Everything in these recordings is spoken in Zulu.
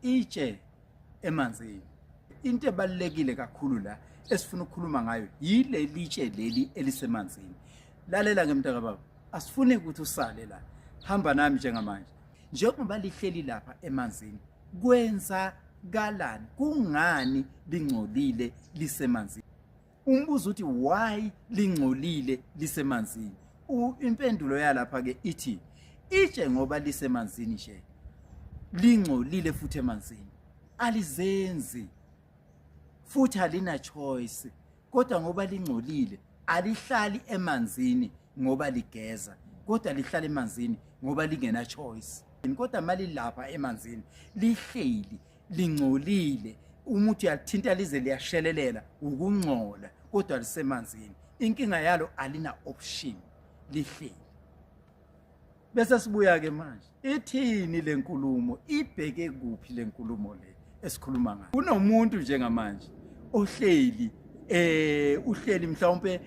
Itshe emanzini. Into ebalulekile kakhulu la esifuna ukukhuluma ngayo yileli tshe leli elisemanzini. Lalela ke mntaka baba, asifuni ukuthi usale la. Hamba nami njengamanje. Njengoba lihleli lapha emanzini, kwenzakalani? Kungani lingcolile lisemanzini? Umbuzo uthi why lingcolile lisemanzini? Impendulo yalapha ke ithi itshe ngoba lisemanzini nje lingcolile futhi emanzini alizenzi futhi alina choice, kodwa ngoba lingcolile alihlali emanzini ngoba ligeza, kodwa lihlala emanzini ngoba lingena choice. Kodwa malilapha emanzini lihleli lingcolile, umuthi uyalithinta lize liyashelelela ukungcola, kodwa lisemanzini. Inkinga yalo alina option, lihleli. Bese sibuya ke manje, ithini lenkulumo, ibheke kuphi lenkulumo le esikhuluma ngayo? Kunomuntu njengamanje ohleli uhleli mhlawumbe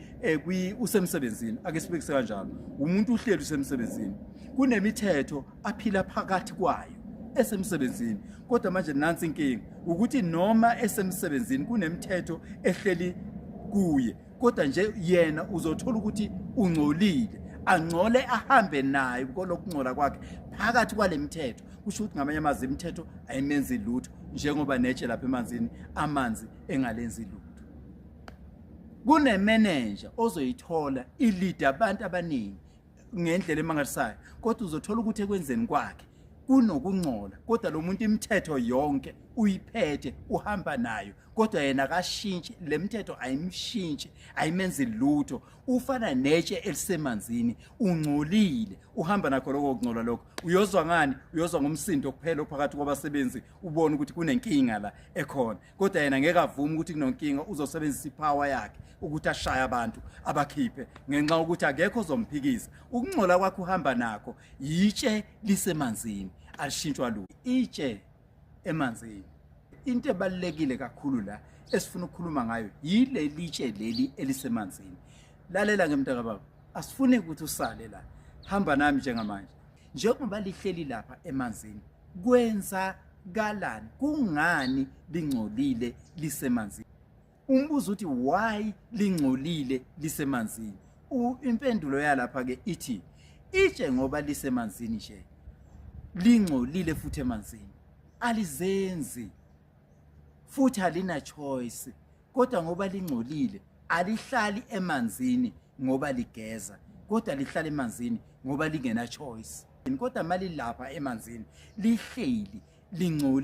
kwi usemsebenzini, ake sibekise kanjalo, umuntu uhleli usemsebenzini, kunemithetho aphila phakathi kwayo esemsebenzini. Kodwa manje nansi inkinga, ukuthi noma esemsebenzini kunemithetho ehleli kuye, kodwa nje yena uzothola ukuthi ungcolile, angcole ahambe naye kolokungcola kwakhe phakathi kwale mithetho. Kusho ukuthi ngamanye amazwi imithetho ayimenzi lutho, njengoba netshe lapha emanzini amanzi engalenzi lutho. Kunemeneja ozoyithola ilida abantu abaningi ngendlela emangalisayo, kodwa uzothola ukuthi ekwenzeni kwakhe kunokungcola, kodwa lo muntu imithetho yonke uyiphethe, uhamba nayo, kodwa yena akashintshi, le mithetho ayimshintshi, ayimenzi lutho. Ufana netshe elisemanzini, ungcolile, uhamba nakho lokho kungcola lokho. Uyozwa ngani? Uyozwa ngomsindo kuphela ophakathi kwabasebenzi, ubone ukuthi kunenkinga la ekhona, kodwa yena ngeke avume ukuthi kunenkinga. Uzosebenzisa ipower yakhe ukuthi ashaye abantu abakhiphe, ngenxa yokuthi akekho ozomphikisa. Ukungcola kwakhe uhamba nakho, yitshe lisemanzini, alishintshwa lutho itshe emanzini. Into ebalulekile kakhulu la esifuna ukukhuluma ngayo yileli tshe leli elisemanzini. Lalela ke mntaka baba, asifuni ukuthi usale la, hamba nami njengamanje. Njengoba lihleli lapha emanzini, kwenzakalani? Kungani lingcolile lisemanzini? Umbuzo uthi why lingcolile lisemanzini? Impendulo yalapha ke ithi itshe ngoba lisemanzini nje lingcolile futhi emanzini alizenzi futhi alina choice, kodwa ngoba lingcolile alihlali emanzini ngoba ligeza, kodwa lihlala emanzini ngoba lingena choice. Kodwa malilapha emanzini lihleli lingcolile.